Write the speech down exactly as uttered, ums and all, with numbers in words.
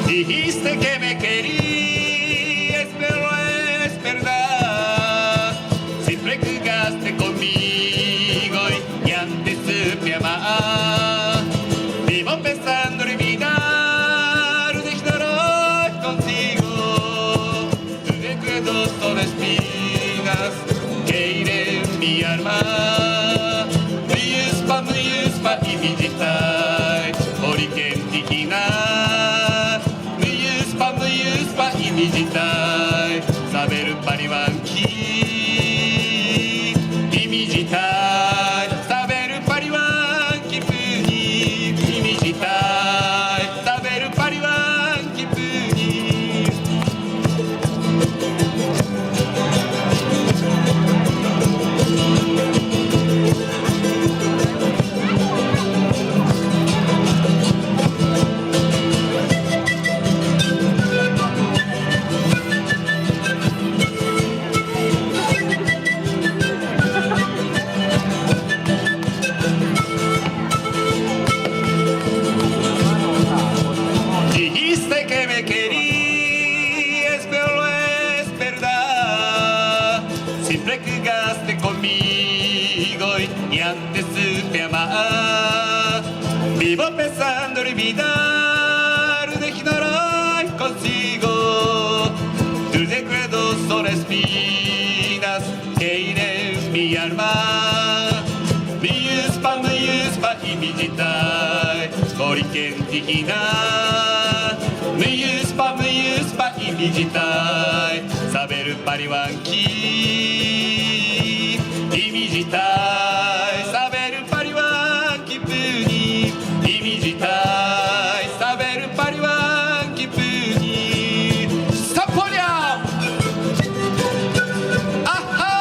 Dijiste que me querías, pero es verdad. Siempre jugaste conmigo y, y antes supe amar. Vivo pensando olvidar, un ignoró contigo. Tus recuerdos son espinas que hieren mi alma. Muyuspa, muyuspa, imiyitai, oriken tikina. Muyuspa, muyuspa, imiyitai, saber pariwanki. Imiyitai, saber pariwanki puni. Imiyitai, saber pariwanki puni. Dijiste que me querías, pero no es verdad. Siempre jugaste conmigo y, y antes supe amar. Vivo pensando olvidar, un ignoró contigo. Tus recuerdos son espinas que hieren mi alma. Muyuspa, muyuspa, imiyitai, oriken tikina. Muyuspa, muyuspa, imiyitai, saber pariwanki. Imiyitai, saber pariwanki puni. Imiyitai, saber pariwanki puni. Saporia! Aha!